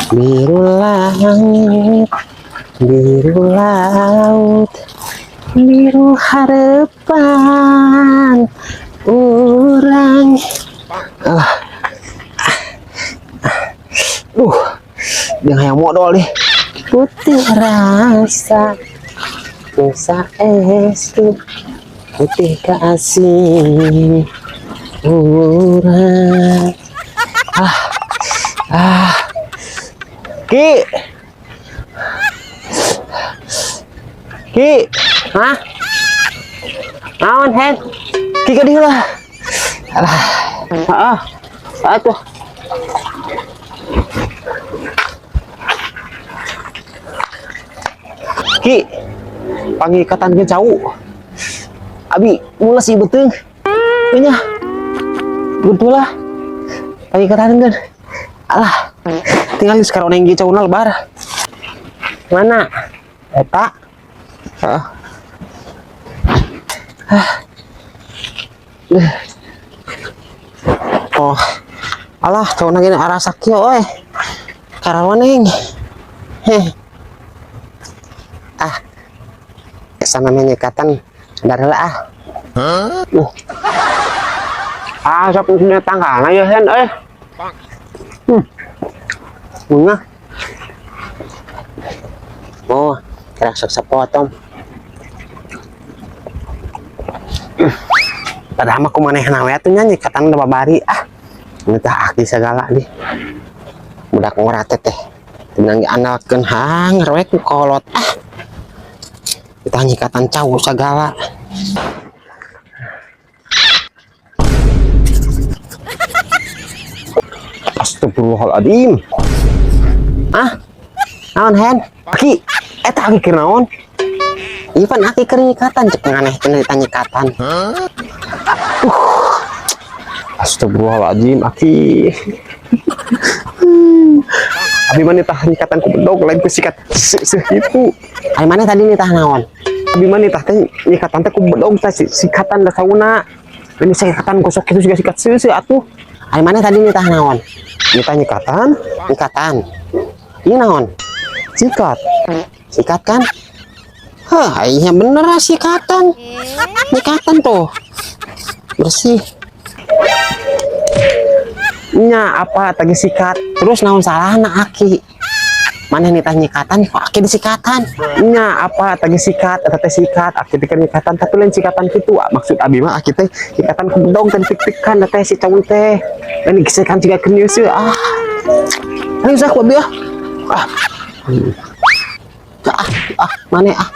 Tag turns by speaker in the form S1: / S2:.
S1: Biru langit, biru laut, biru harapan urang. Alah. Dia hayang modal nih. Putih rasa, nusa estu, putih kasih urang. Ah, ah. Ki. Ki. Hah? Naon, Hen? Ki ka dieu lah. Alah. Ah. Atuh. Ki. Pangikatan ke cau. Abi mules ieu beuteung. Nya. Betul lah. Pangikatan kan. Alah. Tinggal sekarang neng ge cauna lebar. Mana? Eta. Heeh. Ah. Oh. Alah, cauna gini arah sakieu euy. Karawaneng. Heh. Ah. Kesana menyekatan darah ah. Huh? Ah, sok punya tangkalna ya Hen euy. Bunga. Oh, kira sok sepotong. Padahal mah kumanehna we atuh nya nyekatan da babari ah. Minta aki segala nih. Budak ngora teh teh. Tenang diandalkeun hang rewek ku kolot ah. Kita nyikatan cau segala. Astagfirullahaladzim. Ah, naon Hen? Aki, eta aki keur naon? Ieu pan aki keur nyikatan cek nganeh cenah ditanyikatan. Astagfirullahaladzim, aki. Abi mah nitah nyikatan ku bedog lain ku sikat seuh kitu. Ari maneh tadi nitah naon? Abi mah nitah teh nyikatan teh ku bedog teh sikatan da sauna. Ini sikatan gosok kitu juga sikat seuh atuh. Ari maneh tadi nitah naon? Nitah nyikatan? Nyikatan. Ini naon? Sikat. Sikat kan? Hah, iya bener lah sikatan. Nyikatan tuh. Bersih. Nya apa tadi sikat? Terus naon salahna aki? Mana nitah nyikatan kok aki disikatan? Nya apa tadi sikat eta teh sikat aki teh kan nyikatan tapi lain sikatan kitu. Maksud abi mah aki teh sikatan ku bedog teh dipik-pikan teh si caun teh. Lain gesekan jiga keur nyeuseut ah. Ayo sak ku abi ah. Ah. Ah, ah, mana ah.